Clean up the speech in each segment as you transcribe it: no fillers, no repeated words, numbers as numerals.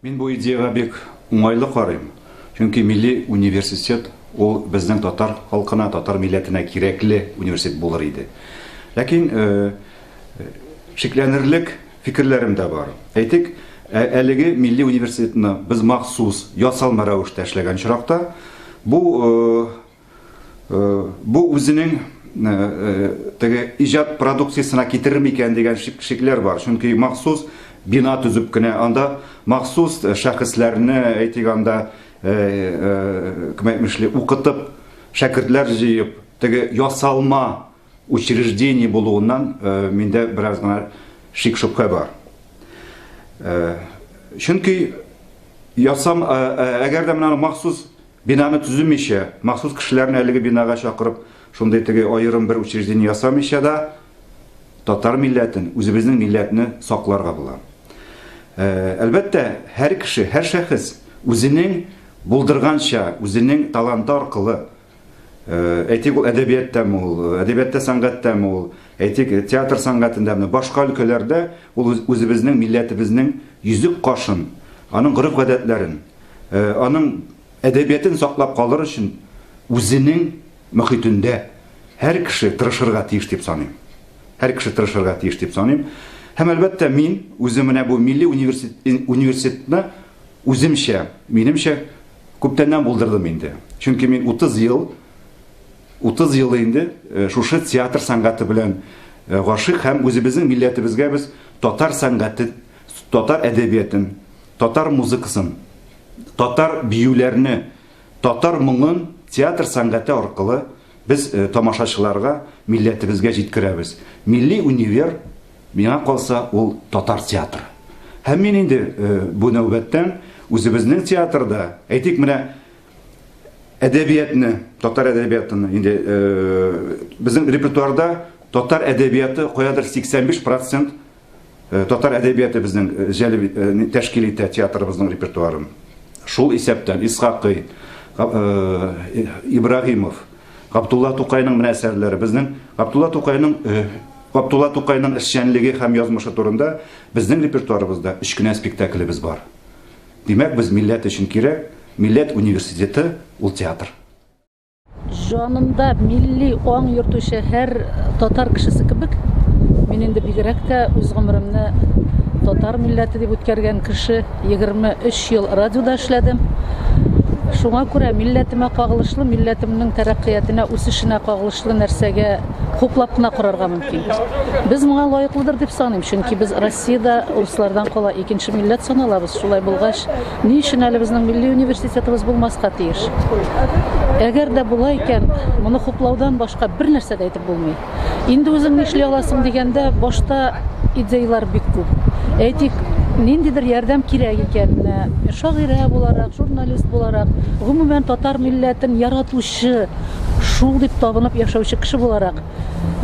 Мин бу идеягә бик уңайлы карыйм, чөнки милли университет ул безнең татар халкына, татар милләтенә кирәкле университет булыр иде. Ләкин шикләнерлек фикерләрем дә бар. Әйтик, әлеге милли университетны без махсус ясалма рәвештә эшләгән очракта, бу Бу үзенең теге иҗат продукциясенә китерер микән дигән шикләр бар. Чөнки махсус бина төзеп кенә, анда махсус шәхесләрне, әйтик, анда кем әйтмешли, укытып, шәкертләр җыеп, теге ясалма учреждение булуыннан миндә бераз гына шик-шөбһә бар. Чөнки ясам, әгәр дә менә махсус Бинаны төземичә, махсус кешеләрне әлеге бинага чакырып, шундый теге аерым бер учреждение ясамыйча да, татар милләтен, үзебезнең милләтне сакларга була. Әлбәттә, һәр кеше, һәр шәхес үзенең булдырганча, үзенең таланты аркылы, әйтик, ул әдәбияттәме ул, әдәбиятта сәнгатьтәме ул, әйтик, театр сәнгатендәме, башка өлкәләрдә ул үзебезнең милләтебезнең йөзек кашын, аның гореф-гадәтләрен, Аның әдәбиятын саклап калыр өчен үзенең мөхитендә һәр кеше тырышырга тиеш дип саныйм. Һәр кеше тырышырга тиеш дип саныйм. Һәм әлбәттә мин үзем менә бу милли университетны үземчә, минемчә күптәннән булдырдым инде. Чөнки мин 30 ел 30 ел инде шушы театр сәнгате белән гашыйк һәм үзебезнең милләтебезгә без татар сәнгате, татар әдәбиятын Татар музыкасын, татар биюләрне, татар моңын театр сәнгате аркылы без тамашачыларга, милләтебезгә җиткерәбез. Милли универ, миңа калса, ул татар театры. Һәм мин инде бу нәүбәттән үзебезнең театрда, әйтик, менә әдәбиятны, татар әдәбиятын инде безнең репертуарда татар әдәбияты каядыр 85 процент Татар әдәбияты безнең җәлеп тәшкил итә театрыбызның репертуарын. Шул исәптән Исхакый, Ибраһимов, Габдулла Тукайның менә әсәрләре безнең Габдулла Тукайның Габдулла Тукайның эшчәнлеге һәм язмышы турында безнең репертуарыбызда өч кенә спектаклебез бар. Димәк, без милләт өчен кирәк, милләт университеты ул театр. Җанында милли аң йөртүче һәр татар кешесе кебек, мин инде бигрәк тә үз гомеремне татар милләте дип үткәргән кеше, 23 ел радиода эшләдем. Шуңа күрә милләтемә кагылышлы, милләтемнең тәрәккыятенә, үсешенә кагылышлы нәрсәгә хуплап кына карарга мөмкин. Без моңа лаеклыдыр дип саныйм, чөнки без Россиядә урыслардан кала икенче милләт саналабыз. Шулай булгач, Ни өчен әле безнең милли университетыбыз булмаска тиеш? Әгәр дә була икән, моны хуплаудан башка бер нәрсә дә әйтеп булмый. Инде үзең нишли аласың дигәндә, башта идеялар бик күп. Әйтик, ниндидер ярдәм кирәк икән, менә шагыйрә буларак, журналист буларак, гомумән татар милләтен яратучы, шул дип табынып яшәүче кеше буларак,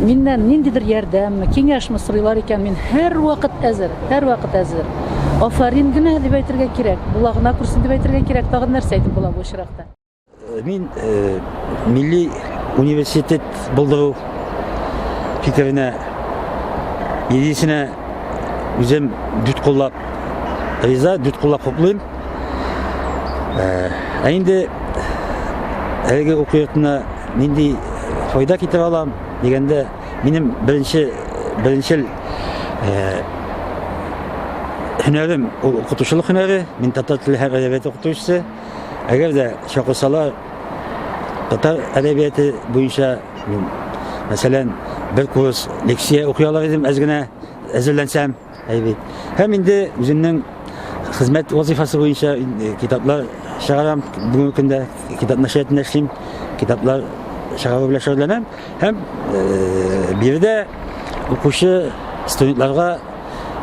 Миннән ниндидер ярдәмме, киңәшме сорыйлар икән, мин һәрвакыт әзер, һәрвакыт әзер. Афәрин генә дип әйтергә кирәк, була гына күрсен дип әйтергә кирәк, тагын нәрсә әйтеп була бу очракта? Мин милли университет булдыру фикеренә, идеясенә үзем дүрт куллап риза, дүрт куллап хуплыйм. Ә инде әлеге уку йортына нинди файда китерә алам дигәндә, минем беренче беренчел һөнәрем ул укытучылык һөнәре. Мин татар теле һәм әдәбияты укытучысы. Әгәр дә чакырсалар, татар әдәбияты буенча мин, мәсәлән, бер курс лекция укый алар идем, әз генә әзерләнсәм. Әйбит. Һәм инде үземнең хезмәт вазифасы буенча китаплар чыгарам. Бүгенге көндә китап нәшриятында эшлим. Китаплар чыгару белән шөгыльләнәм. Һәм биредә укучы студентларга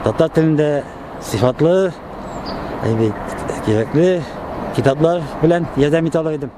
татар телендә сыйфатлы, әйбит, кирәкле китаплар белән ярдәм итә алыр идем.